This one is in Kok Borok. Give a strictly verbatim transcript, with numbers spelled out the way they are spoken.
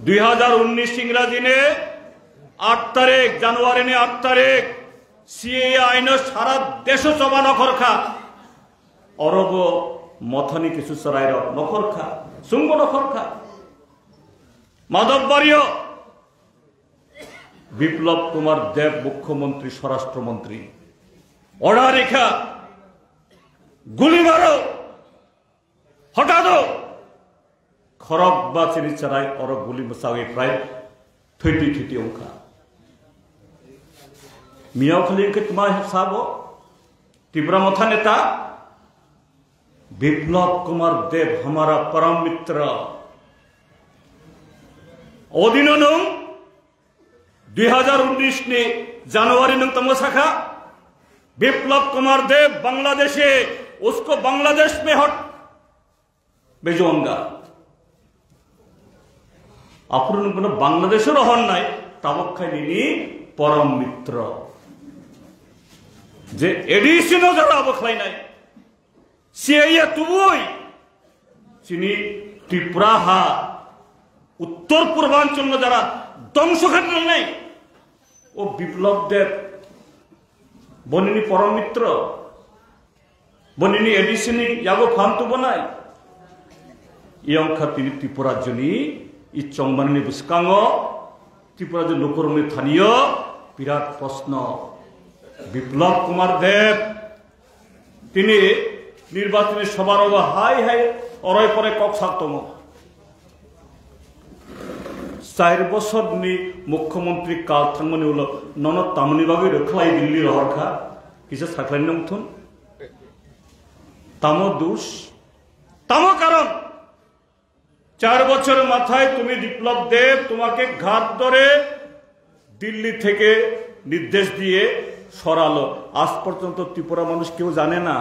Dui hazar unnish Ingrajini aat tarik, Januarini aat tarik, C A A aino sara desho choba nokhorkha. Orobo mothani kisu chwrairok nokhorkha, chwngbo nokhorkha. Madhobbario Biplab Kumar Deb Mukhyamantri, Swarashtra Mantri order rikha, guli maro, hotado khorok ba chini chwrai oro guli mwchawi prai thwitwi thwitwi wngkha. Miyao khali wngkhe tma sabo Tipra Motha neta Biplab Kumar Deb hamara param mitra. Odino nung dui hazar unnish ni January nung tamo sakha, Biplab Kumar Deb Bangladeshi, usko Bangladesh mein hot bhejuanga. Aphuru nung kono Bangladesh rohon nai, tabok khai nini param mitra. Je A D C no jara abo khlai nai. C A A tubui chini Tripura ha uttor purbanchal no jara dongso khe nai. O Biplab Deb bonini param mitra, bonini A D C ni yago phan tubo nai. Iyang kha tini Tripura joni i chongmani bwskango Tripura je lukurokni thaniyo birat proshno. Biplab Kumar Deb tini nirbachini sobharogo hai hai orai porai kok sak tongo. Char bosorni mukhyamantri kal thangmani ulo nono tamoni bagwi rwkhlai Delhi rohorkha? Kisa sakhlai nongthun. Tamo dus, tamo karon? চার বছর মাথায় তুমি বিপ্লব দেব তোমাকে ঘাট ধরে দিল্লি থেকে নির্দেশ দিয়ে সরালো। আজ পর্যন্ত ত্রিপুরা মানুষ কেউ জানে না।